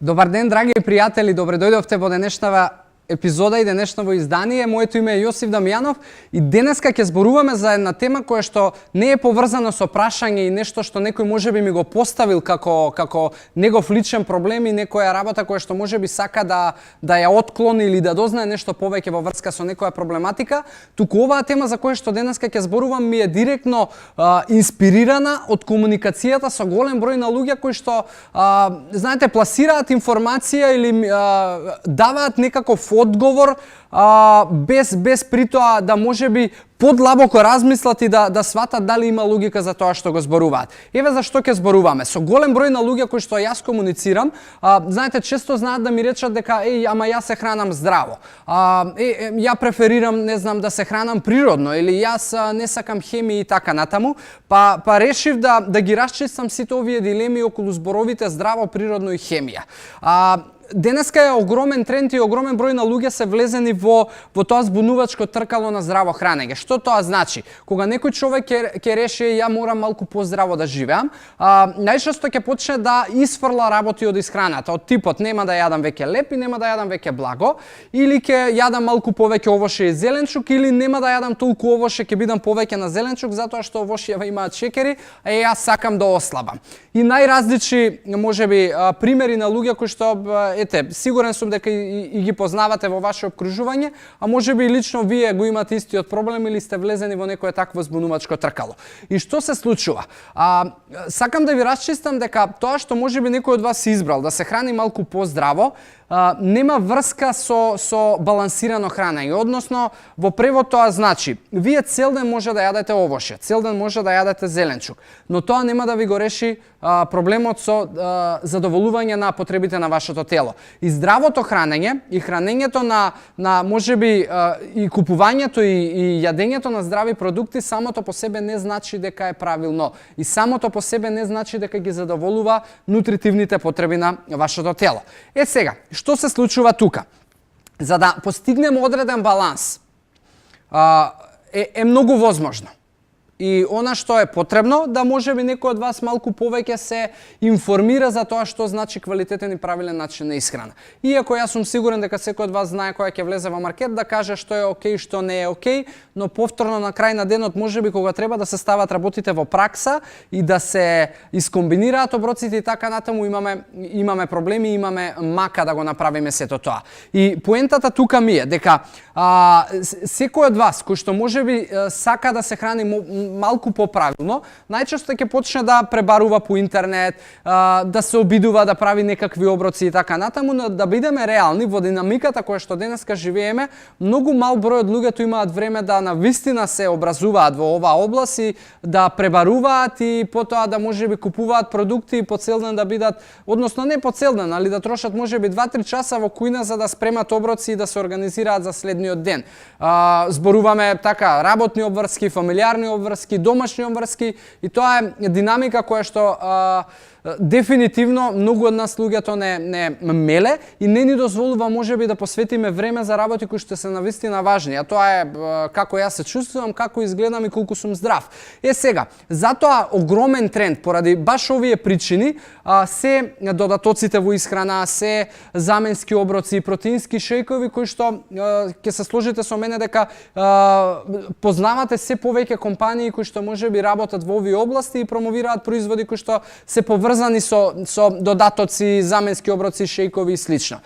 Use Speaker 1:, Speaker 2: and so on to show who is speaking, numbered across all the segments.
Speaker 1: Добар ден, драги пријатели, добре дојдовте во денешнава епизода и денешново издание. Моето име е Јосиф Дамјанов и денеска ќе зборуваме за една тема која што не е поврзана со прашање и нешто што некој можеби ми го поставил како негов личен проблем и некоја работа која што можеби сака да ја отклони или да дознае нешто повеќе во врска со некоја проблематика, туку оваа тема за која што денеска ќе зборувам ми е директно инспирирана од комуникацијата со голем број на луѓе кои што знаете, пласираат информација или даваат некаков одговор без притоа да можеби подлабоко размислат и да сватат дали има логика за тоа што го зборуваат. Еве зашто ќе зборуваме. Со голем број на луѓе кои што јас комуницирам, знаете, често знаат да ми речат дека ама јас се хранам здраво. Ја преферирам, не знам, да се хранам природно или јас не сакам хемија и така натаму, па решив да ги расчистам сите овие дилеми околу зборовите здраво, природно и хемија. Денеска е огромен тренд и огромен број на луѓе се влезени во тоа збунувачко тркало на здраво хранење. Што тоа значи? Кога некој човек ќе реши ја морам малку поздраво да живеам, најчесто ќе почне да исфрла работи од исхраната, од типот нема да јадам веќе леп и нема да јадам веќе благо, или ќе јадам малку повеќе овоше и зеленчук, или нема да јадам толку овоше, ќе бидам повеќе на зеленчук затоа што овошјава имаат шекери, а јас сакам да ослабам. И најразлични можеби примери на луѓе кои што ете, сигурен сум дека и ги познавате во ваше обкружување, а можеби и лично вие го имате истиот проблем или сте влезени во некое такво збунувачко тркало. И што се случува? Сакам да ви расчистам дека тоа што можеби некој од вас избрал да се храни малку поздраво, нема врска со балансирано хранење, односно во превод тоа значи вие цел ден може да јадете овоше, цел ден може да јадете зеленчук, но тоа нема да ви го реши проблемот со задоволување на потребите на вашето тело. И здравото хранење и хранењето на можеби и купувањето и јадењето на здрави продукти самото по себе не значи дека е правилно и самото по себе не значи дека ги задоволува нутритивните потреби на вашето тело. Сега, што се случува тука? За да постигнеме одреден баланс, е многу возможно. И она што е потребно, да можеби некој од вас малку повеќе се информира за тоа што значи квалитетен и правилен начин на исхрана. Иако јас сум сигурен дека секој од вас знае кога ќе влезе во маркет да каже што е окей, што не е окей, но повторно на крај на денот можеби кога треба да се стават работите во пракса и да се искомбинираат оброците и така натаму имаме проблеми, имаме мака да го направиме сето тоа. И поентата тука ми е дека секој од вас кој што можеби сака да се храни малку поправилно, најчесто ќе почне да пребарува по интернет, да се обидува да прави некакви оброци и така натаму, но да бидеме реални во динамиката која што денеска живееме, многу мал број од луѓето имаат време да навистина се образуваат во оваа област и да пребаруваат и потоа да можеби купуваат продукти и по цел ден да бидат, односно не по цел ден, али да трошат можеби 2-3 часа во кујна за да спремат оброци и да се организираат за следниот ден. Зборуваме така работни обврски, фамилиарни обврски, домашни обврски и тоа е динамика која што дефинитивно многу од нас луѓето не меле и не ни дозволува можеби да посветиме време за работи кои што се навистина важни, а тоа е како јас се чувствувам, како изгледам и колку сум здрав. Сега, затоа огромен тренд поради баш овие причини се додатоците во исхрана, се заменски оброци и протеински шејкови кои што ќе се сложите со мене дека познавате се повеќе компании кои што можеби работат во овие области и промовираат производи кои што се поврзани со додатоци, заменски оброци, шејкови и слично.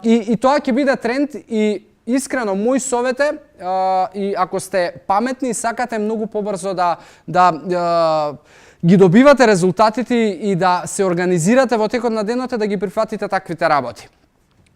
Speaker 1: И тоа ќе биде тренд и искрено мој совет е и ако сте паметни и сакате многу побрзо да ги добивате резултатите и да се организирате во текот на денот да ги прифатите таквите работи.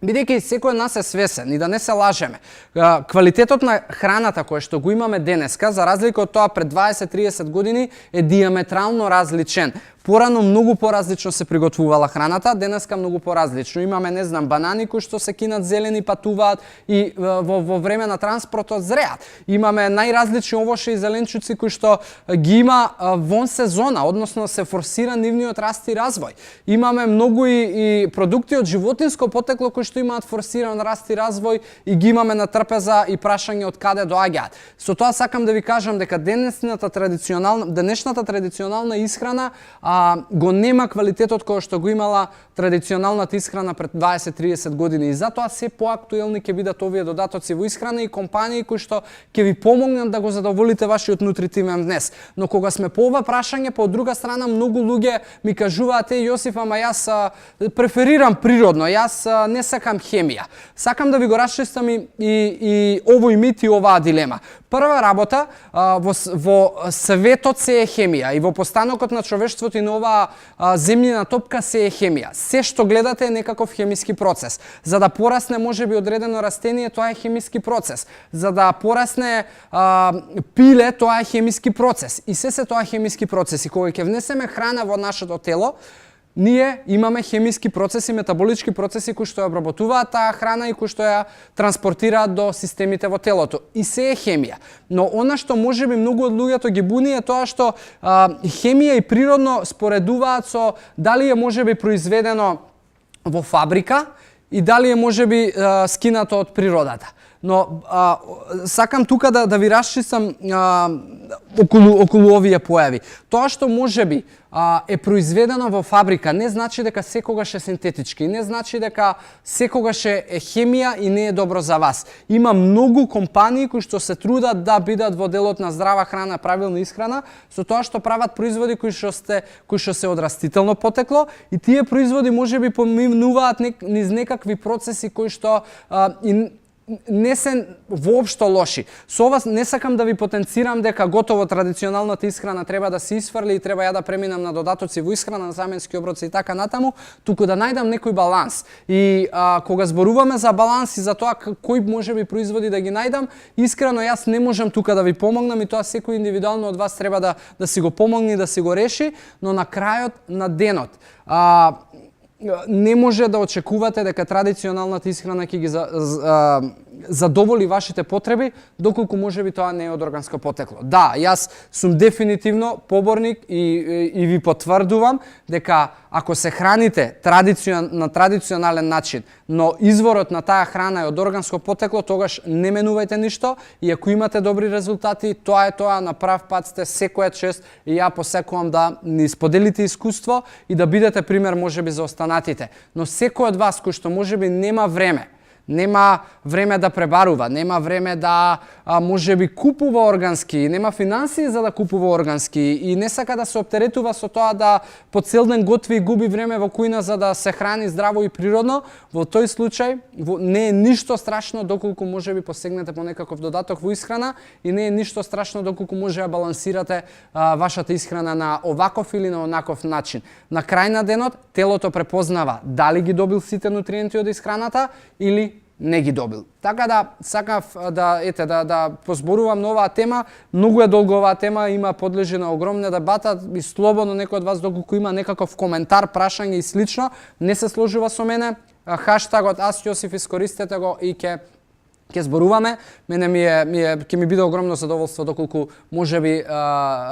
Speaker 1: Бидејќи секој од нас е свесен и да не се лажеме, квалитетот на храната која што го имаме денеска, за разлика од тоа пред 20-30 години, е диаметрално различен. Порано многу поразлично се приготвувала храната, денеска многу поразлично. Имаме, не знам, банани кои што се кинат зелени, патуваат и во време на транспортот зреат. Имаме најразлични овоше и зеленчуци кои што ги има вон сезона, односно се форсира нивниот раст и развој. Имаме многу и продукти од животинско потекло кои што имаат форсиран раст и развој и ги имаме на трпеза и прашање од каде доаѓаат. Со тоа сакам да ви кажам дека денешната традиционална исхрана го нема квалитетот кој што го имала традиционалната исхрана пред 20-30 години и затоа се поактуелни ќе бидат овие додатоци во исхрана и компании кои што ќе ви помогнат да го задоволите вашиот нутритивен внес. Но кога сме по ова прашање, по друга страна многу луѓе ми кажуваат: Јосиф, ама јас преферирам природно, јас не сакам хемија. Сакам да ви го расчистам и овој мит и оваа дилема. Прва работа, во светот се е хемија и во постанокот на човештвото и на оваа земјина топка се е хемија. Се што гледате е некаков хемиски процес. За да порасне можеби одредено растение, тоа е хемиски процес. За да порасне пиле, тоа е хемиски процес. И се тоа хемиски процеси. Кога ќе внесеме храна во нашето тело, ние имаме хемиски процеси, метаболички процеси кои што ја обработуваат таа храна и кои што ја транспортираат до системите во телото. И се е хемија. Но она што можеби многу од луѓето ги буни е тоа што хемија и природно споредуваат со дали е можеби произведено во фабрика и дали е можеби скинато од природата. Но сакам тука да ви расчистам околу овие појави. Тоа што можеби е произведено во фабрика не значи дека секогаш е синтетички, не значи дека секогаш е хемија и не е добро за вас. Има многу компании кои што се трудат да бидат во делот на здрава храна, правилна исхрана, со тоа што прават производи кои што се од растително потекло и тие производи можеби поминуваат низ некакви процеси кои што не се воопшто лоши. Со ова не сакам да ви потенцирам дека готово традиционалната исхрана треба да се исфрли и треба ја да преминам на додатоци во исхрана, на заменски оброци и така натаму, туку да најдам некој баланс. И кога зборуваме за баланс и за тоа кои можеби производи да ги најдам, искрено јас не можам тука да ви помогнам и тоа секој индивидуално од вас треба да си го помогне и да си го реши, но на крајот на денот не може да очекувате дека традиционалната исхрана ќе ги задоволи вашите потреби, доколку можеби тоа не е од органско потекло. Да, јас сум дефинитивно поборник и ви потврдувам дека ако се храните на традиционален начин, но изворот на таа храна е од органско потекло, тогаш не менувајте ништо и ако имате добри резултати, тоа е тоа, на прав пат сте, секоја чест и ја посекувам да ни споделите искуство и да бидете пример можеби за останатите. Но секој од вас кој што можеби нема време да пребарува, нема време да можеби купува органски, нема финансии за да купува органски и не сака да се оптеретува со тоа да по цел ден готви и губи време во кујна за да се храни здраво и природно, во тој случај не е ништо страшно доколку можеби посегнете по некаков додаток во исхрана и не е ништо страшно доколку може да балансирате вашата исхрана на оваков или на онаков начин. На крај на денот телото препознава дали ги добил сите нутриенти од исхраната или не ги добил. Така да сакав да позборувам на оваа тема. Многу е долго оваа тема, има подлежи на огромна дебата и слободно некој од вас доколку има некаков коментар, прашање и слично, не се сложува со мене, хаштагот Аз Јосиф искористете го и ќе зборуваме. Мене ќе ми биде огромно задоволство доколку можеби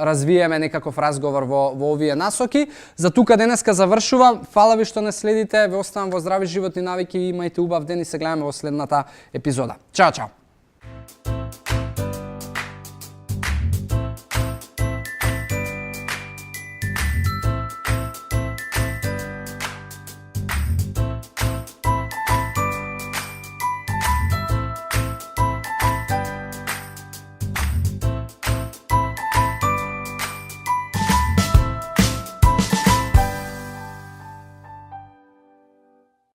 Speaker 1: развиеме некаков разговор во овие насоки. За тука денеска завршувам. Фала ви што не следите. Ве оставам во здрави животни навики и имајте убав ден и се гледаме во следната епизода. Чао, чао.